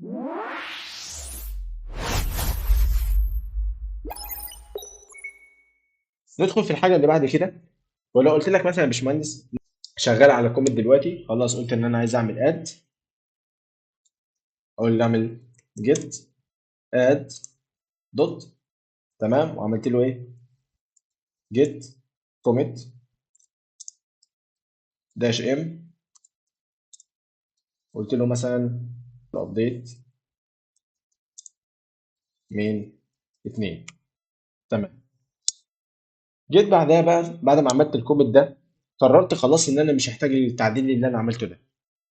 ندخل في الحاجة اللي بعد كده. ولو قلت لك مثلا يا باشمهندس شغال على commit دلوقتي، خلاص قلت ان انا عايز اعمل add، اقول له اعمل git add dot، تمام، وعملت له ايه؟ git commit dash m، قلت له مثلا update main 2، تمام. جيت بعدها بقى بعد ما عملت ال commit ده قررت خلاص ان انا مش هحتاج التعديل اللي انا عملته ده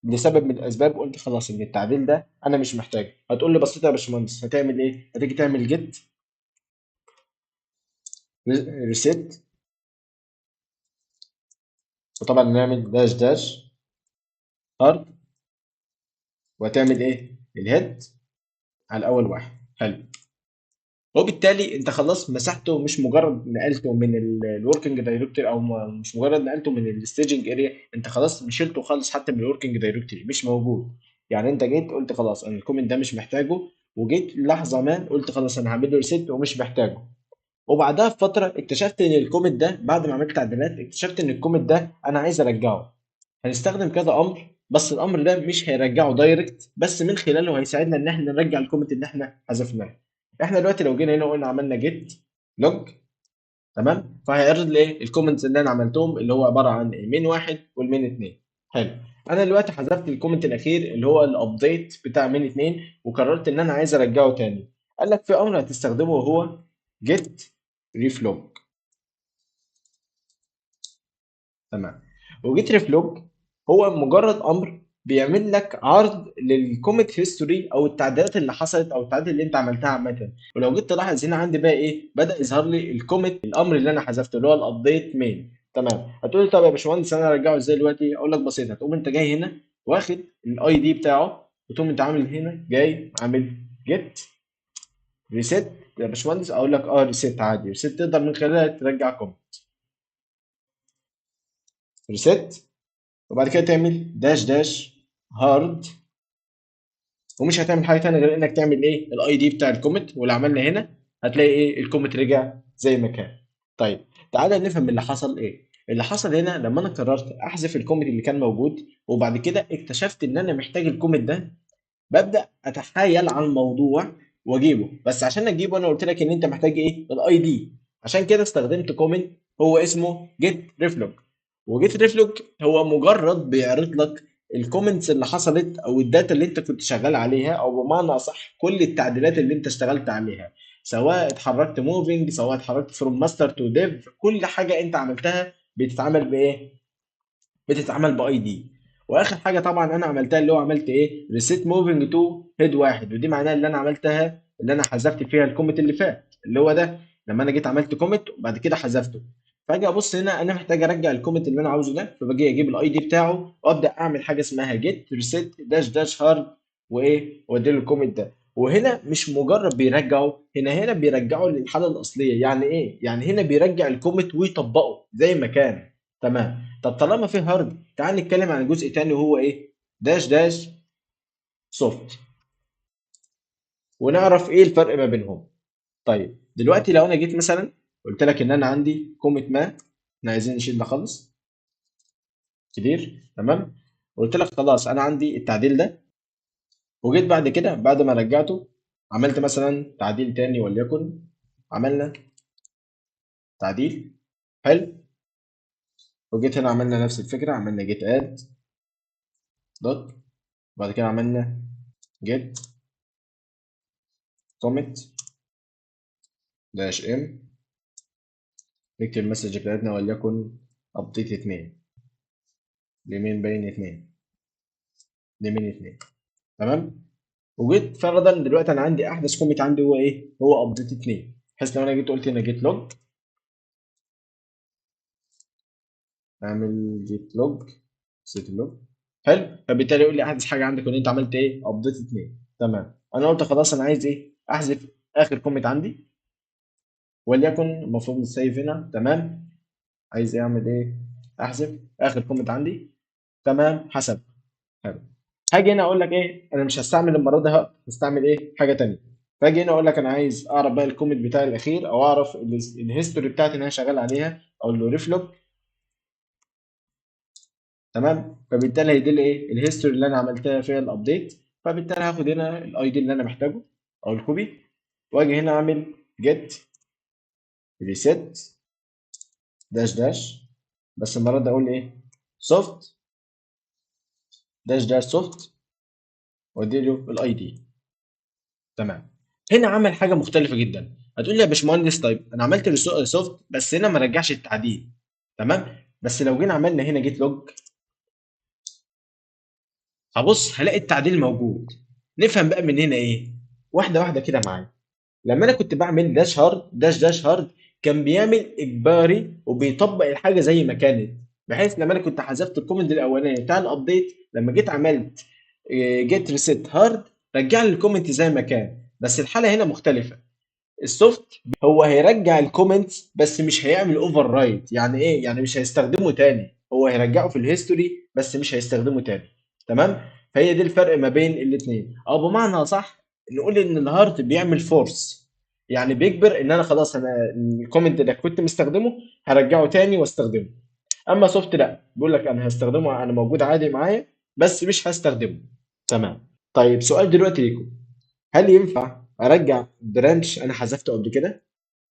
لسبب من الاسباب، قلت خلاص ان التعديل ده انا مش محتاجه. هتقول لي بسيطة يا باشمهندس، هتعمل ايه؟ هتيجي تعمل git reset، وطبعا نعمل dash dash hard، وهتعمل ايه؟ ال head على اول واحد. حلو. وبالتالي انت خلاص مسحته، مش مجرد نقلته من ال working directory، او مش مجرد نقلته من ال staging area، انت خلاص شلته خالص حتى من ال working directory، مش موجود. يعني انت جيت قلت خلاص انا ال commit ده مش محتاجه، وجيت لحظة ما قلت خلاص انا هعمل له reset ومش محتاجه. وبعدها بفترة اكتشفت ان ال commit ده بعد ما عملت تعديلات اكتشفت ان ال commit ده انا عايز ارجعه. هنستخدم كذا امر، بس الامر ده مش هيرجعه direct، بس من خلاله هيساعدنا ان احنا نرجع ال commit اللي احنا حذفناه. احنا دلوقتي لو جينا هنا وقلنا عملنا git log، تمام، فهيعرض لي ايه؟ ال commits اللي انا عملتهم اللي هو عبارة عن ال main 1 وال main 2. حلو. انا دلوقتي حذفت ال commit الاخير اللي هو ال update بتاع main 2، وقررت ان انا عايز ارجعه تاني. قال لك في امر هتستخدمه وهو git reflog، تمام. و git reflog هو مجرد امر بيعمل لك عرض لل commit history او التعديلات اللي حصلت او التعديل اللي انت عملتها عامة. ولو جيت تلاحظ هنا عندي بقى ايه؟ بدا يظهر لي ال commit الامر اللي انا حذفته اللي هو ال update main، تمام. هتقول لي طب يا باشمهندس انا ارجعه ازاي دلوقتي؟ اقول لك بسيطة، هتقوم انت جاي هنا واخد ال ID بتاعه، وتقوم انت عامل هنا جاي عامل git reset يا باشمهندس. اقول لك reset عادي، reset تقدر من خلالها ترجع commit reset، وبعد كده تعمل dash dash hard، ومش هتعمل حاجة ثانية غير انك تعمل ايه؟ ال ID بتاع ال commit، واللي عملنا هنا هتلاقي ايه؟ ال commit رجع زي ما كان. طيب تعالى نفهم اللي حصل ايه. اللي حصل هنا لما انا قررت احذف ال commit اللي كان موجود، وبعد كده اكتشفت ان انا محتاج ال commit ده، ببدا اتحايل على الموضوع واجيبه. بس عشان اجيبه انا قلت لك ان انت محتاج ايه؟ ال ID. عشان كده استخدمت command هو اسمه git reflog. و git reflog هو مجرد بيعرض لك ال commits اللي حصلت او ال data اللي انت كنت شغال عليها، او بمعنى اصح كل التعديلات اللي انت اشتغلت عليها، سواء اتحركت moving، سواء اتحركت from master to dev، كل حاجة انت عملتها بتتعمل بايه؟ بتتعمل ب ID. واخر حاجة طبعا انا عملتها اللي هو عملت ايه؟ reset moving to head 1، ودي معناها اللي انا عملتها اللي انا حذفت فيها ال commit اللي فات اللي هو ده، لما انا جيت عملت commit وبعد كده حذفته. فاجي ابص هنا انا محتاج ارجع ال commit اللي انا عاوزه ده، فباجي اجيب ال ID بتاعه وابدا اعمل حاجة اسمها git reset dash dash hard وايه، وادي له ال commit ده. وهنا مش مجرد بيرجعه، هنا بيرجعه للحالة الاصلية. يعني ايه؟ يعني هنا بيرجع ال commit ويطبقه زي ما كان، تمام. طب طالما في hard تعال نتكلم عن جزء تاني وهو ايه؟ dash dash soft، ونعرف ايه الفرق ما بينهم. طيب دلوقتي لو انا جيت مثلا قلت لك ان انا عندي commit ما، احنا عايزين نشيل ده خالص كبير، تمام. قلت لك خلاص انا عندي التعديل ده، وجيت بعد كده بعد ما رجعته عملت مثلا تعديل تاني، وليكن عملنا تعديل حلو، وجيت هنا عملنا نفس الفكرة، عملنا git add dot، وبعد كده عملنا git commit dash m، نكتب ال message بتاعتنا وليكن update 2 ل main باين 2 ل main 2، تمام. وجيت فرضا دلوقتي انا عندي احدث commit عندي هو ايه؟ هو update 2، بحيث لو انا جيت قلت هنا git log، اعمل git log set log، حلو. فبالتالي يقول لي احدث حاجة عندك ان انت عملت ايه؟ update 2، تمام. انا قلت خلاص انا عايز ايه؟ احذف اخر commit عندي، وليكن المفروض ن save هنا، تمام. عايز اعمل ايه؟ احذف اخر commit عندي، تمام، حسب. حلو. هاجي هنا اقول لك ايه، انا مش هستعمل المرة دي hard، هستعمل ايه، حاجة تانية. فاجي هنا اقول لك انا عايز اعرف بقى ال commit بتاعي الاخير، او اعرف ال history بتاعتي اللي انا شغال عليها، اقول له reflog. تمام، فبالتالي هيدي لي ايه، ال history اللي انا عملتها فيها ال update. فبالتالي هاخد هنا ال ID اللي انا محتاجه او ال copy، واجي هنا اعمل git reset dash dash، بس المرة دي اقول ايه، soft dash dash soft، وادي له ال ID. تمام، هنا عمل حاجة مختلفة جدا. هتقول لي يا باشمهندس طيب انا عملت soft بس هنا ما رجعش التعديل. تمام، بس لو جينا عملنا هنا git log هبص هلاقي التعديل موجود. نفهم بقى من هنا ايه، واحدة واحدة كده معايا. لما انا كنت بعمل dash hard dash dash hard كان بيعمل اجباري وبيطبق الحاجة زي ما كانت، بحيث لما انا كنت حذفت ال commit الاولاني بتاع ال update، لما جيت عملت git reset hard رجع لي ال commit زي ما كان. بس الحالة هنا مختلفة، ال soft هو هيرجع ال commit بس مش هيعمل overwrite. يعني ايه؟ يعني مش هيستخدمه تاني، هو هيرجعه في ال history بس مش هيستخدمه تاني. تمام، فهي دي الفرق ما بين الاثنين، او بمعنى صح نقول ان ال hard بيعمل force، يعني بيجبر ان انا خلاص انا ال commit اللي كنت مستخدمة هرجعه تاني واستخدمه. اما soft لا، بيقول لك انا هستخدمه، انا موجود عادي معايا بس مش هستخدمه. تمام، طيب سؤال دلوقتي ليكم، هل ينفع ارجع branch انا حذفته قبل كده؟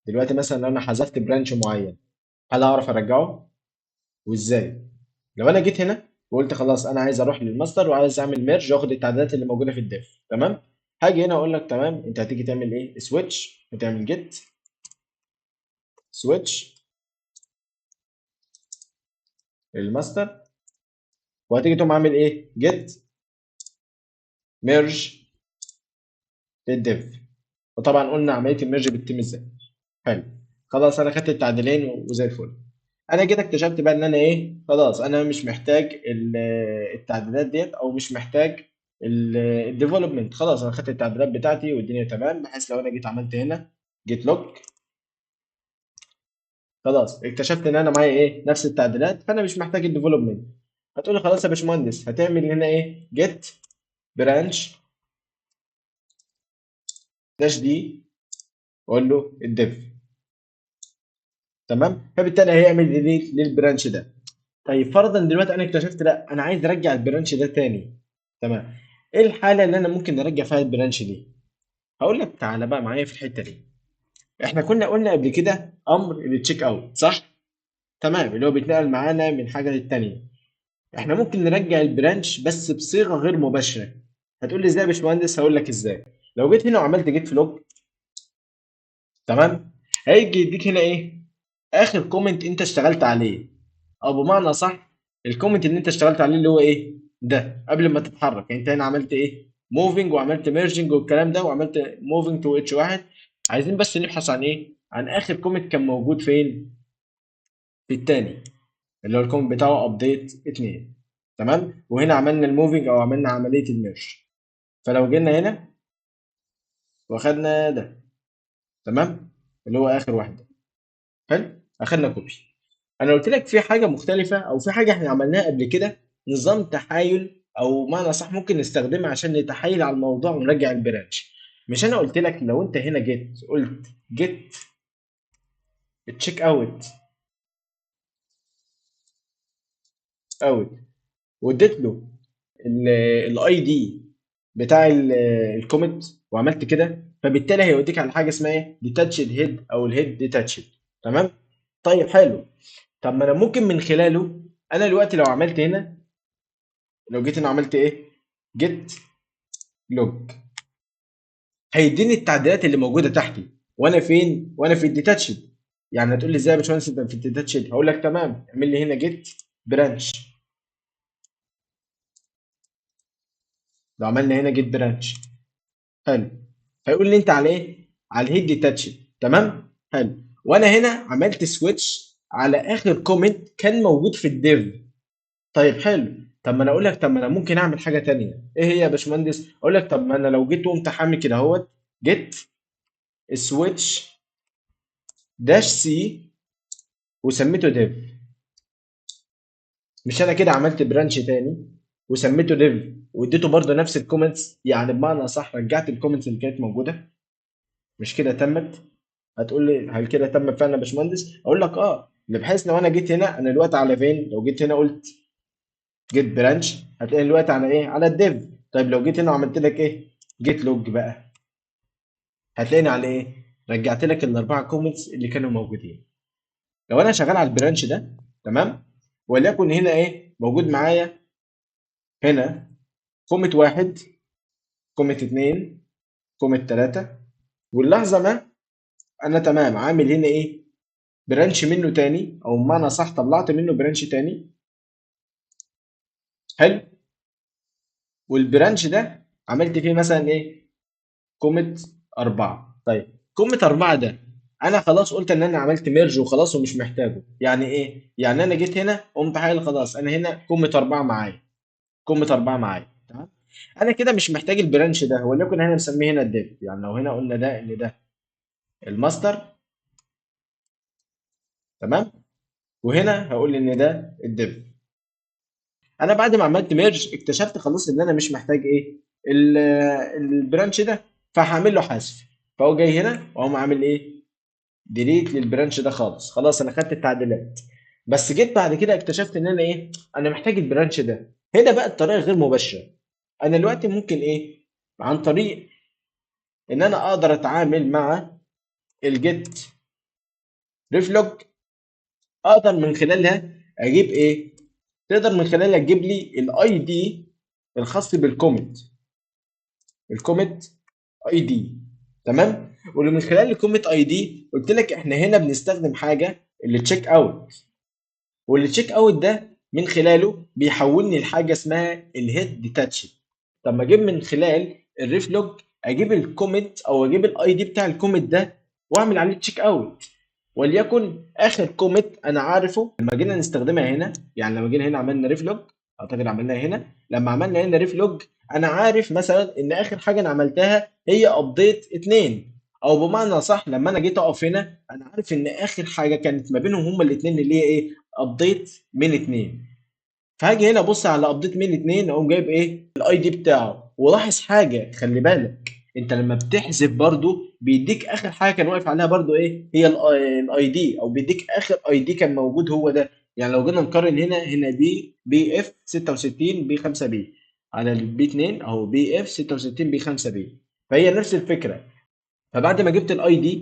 دلوقتي مثلا لو انا حذفت branch معين هل اعرف ارجعه؟ وازاي؟ لو انا جيت هنا وقلت خلاص انا عايز اروح للماستر وعايز اعمل merge واخد التعديلات اللي موجودة في ال dev. تمام، هاجي هنا اقول لك تمام، انت هتيجي تعمل ايه، switch، وتعمل git switch لل master، وهتيجي تقوم عامل ايه، git merge لل dev. وطبعا قلنا عملية ال merge بتتم ازاي. حلو، خلاص انا خدت التعديلين وزي الفل. انا كده اكتشفت بقى ان انا ايه، خلاص انا مش محتاج التعديلات ديت، او مش محتاج ال development. خلاص انا خدت التعديلات بتاعتي والدنيا تمام، بحيث لو انا جيت عملت هنا git log خلاص اكتشفت ان انا معايا ايه، نفس التعديلات، فانا مش محتاج ال development. هتقولي خلاص يا باشمهندس هتعمل هنا ايه، git branch dash d واقول له ال dev. تمام، فبالتالي هيعمل delete لل branch ده. طيب فرضا دلوقتي انا اكتشفت لا انا عايز ارجع ال branch ده تاني. تمام، ايه الحالة اللي انا ممكن ارجع فيها ال branch دي؟ هقول لك تعالى بقى معايا في الحتة دي. احنا كنا قلنا قبل كده امر ال checkout، صح؟ تمام، اللي هو بيتنقل معانا من حاجة للتانيه. احنا ممكن نرجع ال branch بس بصيغة غير مباشرة. هتقول لي ازاي يا باشمهندس؟ هقول لك ازاي. لو جيت هنا وعملت git log، تمام، هيجي يديك هنا ايه، اخر commit انت اشتغلت عليه، او بمعنى صح ال commit اللي انت اشتغلت عليه اللي هو ايه ده قبل ما تتحرك. يعني انت هنا عملت ايه، moving وعملت merging والكلام ده، وعملت moving to h 1. عايزين بس نبحث عن ايه، عن اخر commit كان موجود فين، في الثاني اللي هو ال commit بتاعه update 2. تمام، وهنا عملنا ال moving او عملنا عملية ال merge. فلو جينا هنا واخدنا ده، تمام، اللي هو اخر واحدة، حلو، اخدنا copy. انا قلت لك في حاجة مختلفة او في حاجة احنا عملناها قبل كده، نظام تحايل او معنى صح ممكن نستخدمها عشان نتحايل على الموضوع ونرجع ال branch. مش انا قلت لك لو انت هنا جيت قلت git checkout out واديت له ال ID بتاع ال commit وعملت كده، فبالتالي هيوديك على حاجة اسمها ايه، detached head او ال head detached. تمام، طيب حلو. طب ما انا ممكن من خلاله انا دلوقتي لو عملت هنا، لو جيت هنا عملت ايه، git log، هيديني التعديلات اللي موجودة تحتي وانا فين، وانا في ال detached. يعني هتقول لي ازاي يا باشمهندس انت في ال detached؟ هقول لك تمام، اعمل لي هنا git branch. لو عملنا هنا git branch، حلو، هيقول لي انت على ايه، على ال head detached. تمام، حلو. وانا هنا عملت switch على اخر commit كان موجود في ال dev. طيب حلو. طب ما انا اقول لك طب ما انا ممكن اعمل حاجة تانية. ايه هي يا باشمهندس؟ اقول لك طب ما انا لو جيت وقمت حامل كده اهوت git switch dash c وسميته dev، مش انا كده عملت branch تاني؟ وسميته dev واديته برده نفس ال comments، يعني بمعنى صح رجعت ال comments اللي كانت موجودة. مش كده تمت؟ هتقول لي هل كده تم فعلا يا باشمهندس؟ اقول لك اه، بحيث لو انا جيت هنا، انا دلوقتي على فين؟ لو جيت هنا قلت git branch هتلاقي دلوقتي على ايه؟ على ال dev. طيب لو جيت هنا وعملت لك ايه؟ git log بقى، هتلاقيني على ايه؟ رجعت لك الاربعة comments اللي كانوا موجودين. لو انا شغال على ال branch ده، تمام، وليكن هنا ايه؟ موجود معايا هنا commit 1، commit 2، commit 3، واللحظة ما انا تمام عامل هنا ايه؟ branch منه تاني، او بمعنى صح طلعت منه branch تاني. حلو، وال branch ده عملت فيه مثلا ايه؟ commit 4. طيب commit 4 ده انا خلاص قلت ان انا عملت merge وخلاص ومش محتاجه. يعني ايه؟ يعني انا جيت هنا قمت حايل خلاص انا هنا commit 4 معايا، commit 4 معايا، تمام. انا كده مش محتاج ال branch ده، وليكن هنا مسميه هنا ال dev. يعني لو هنا قلنا ده ان ده الماستر، تمام، وهنا هقول ان ده ال dev. انا بعد ما عملت merge اكتشفت خلاص ان انا مش محتاج ايه؟ ال branch ده، فهعمل له حذف. فهو جاي هنا واقوم عامل ايه؟ delete لل branch ده خالص. خلاص انا خدت التعديلات، بس جيت بعد كده اكتشفت ان انا ايه؟ انا محتاج ال branch ده. هنا بقى الطريقة غير مباشرة. انا دلوقتي ممكن ايه؟ عن طريق ان انا اقدر اتعامل مع ال git reflog، اقدر من خلالها اجيب ايه؟ تقدر من خلالها تجيب لي ال ID الخاص بال commit، ال commit ID، تمام. واللي من خلال ال commit ID قلت لك احنا هنا بنستخدم حاجة اللي checkout، واللي checkout ده من خلاله بيحولني لحاجة اسمها ال head detached. طب ما اجيب من خلال ال reflog اجيب ال commit او اجيب ال ID بتاع ال commit ده واعمل عليه checkout، وليكن اخر commit انا عارفه لما جينا نستخدمها هنا. يعني لما جينا هنا عملنا reflog، اعتقد عملناها هنا، لما عملنا هنا reflog انا عارف مثلا ان اخر حاجة انا عملتها هي update 2، او بمعنى صح لما انا جيت اقف هنا انا عارف ان اخر حاجة كانت ما بينهم هما الاثنين اللي هي ايه؟ update من 2. فهاجي هنا ابص على update من 2 اقوم جايب ايه؟ ال ID بتاعه. ولاحظ حاجة، خلي بالك انت لما بتحذف برضو بيديك اخر حاجة كان واقف عليها برضو ايه؟ هي ال ID، او بيديك اخر ID كان موجود هو ده. يعني لو جينا نقارن هنا، هنا بي BF 66 B 5 B على ال B 2 اهو BF 66 B 5 B، فهي نفس الفكرة. فبعد ما جبت ال ID،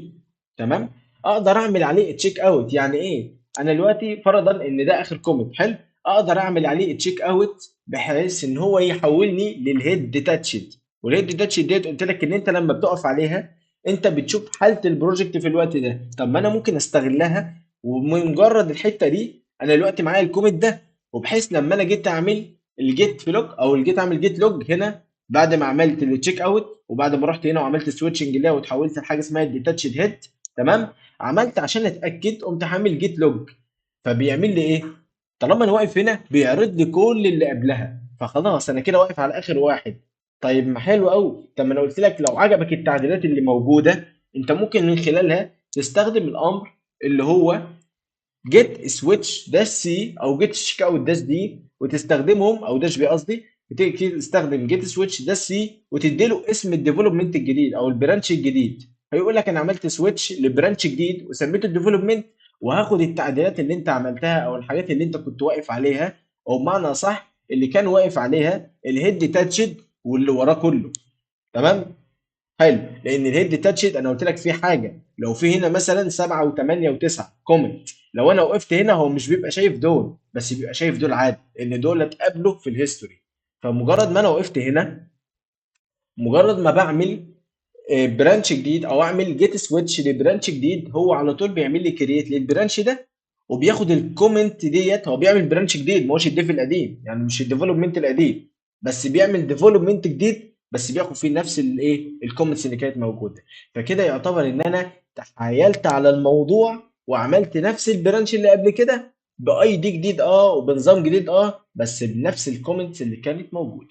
تمام، اقدر اعمل عليه checkout. يعني ايه؟ انا دلوقتي فرضا ان ده اخر commit، حلو، اقدر اعمل عليه checkout بحيث ان هو يحولني لل head detached. وال head detached ديت قلت لك ان انت لما بتقف عليها انت بتشوف حاله ال project في الوقت ده. طب ما انا ممكن استغلها، ومجرد الحتة دي انا دلوقتي معايا ال commit ده، وبحيث لما انا جيت اعمل ال git log او الجيت اعمل git log هنا بعد ما عملت ال checkout وبعد ما رحت هنا وعملت switching ليها وتحولت لحاجة اسمها ال detached head، تمام، عملت عشان اتاكد قمت عامل git log. فبيعمل لي ايه؟ طالما انا واقف هنا بيعرض لي كل اللي قبلها، فخلاص انا كده واقف على اخر واحد. طيب ما حلو قوي. طب ما انا قلت لك لو عجبك التعديلات اللي موجودة انت ممكن من خلالها تستخدم الامر اللي هو git switch dash c او git checkout dash d وتستخدمهم، او dash b قصدي، بتيجي تستخدم git switch dash c وتدي له اسم ال development الجديد او ال branch الجديد. هيقول لك انا عملت switch ل branch جديد وسميته ال development، وهاخد التعديلات اللي انت عملتها او الحاجات اللي انت كنت واقف عليها، او بمعنى صح اللي كان واقف عليها ال head detached واللي وراه كله، تمام. حلو، لان ال head detached انا قلت لك في حاجة، لو في هنا مثلا 7 و8 و9 commit، لو انا وقفت هنا هو مش بيبقى شايف دول، بس بيبقى شايف دول عادي لان دول اتقابلوا في ال history. فمجرد ما انا وقفت هنا، مجرد ما بعمل branch جديد او اعمل git switch ل branch جديد، هو على طول بيعمل لي create لل branch ده، وبياخد ال commit ديت. هو بيعمل branch جديد، ما هوش ال dev القديم، يعني مش ال development القديم، بس بيعمل development جديد بس بياخد فيه نفس الايه؟ ال comments اللي كانت موجودة. فكده يعتبر ان انا تحايلت على الموضوع وعملت نفس ال branch اللي قبل كده ب ID جديد وبنظام جديد بس بنفس ال comments اللي كانت موجودة.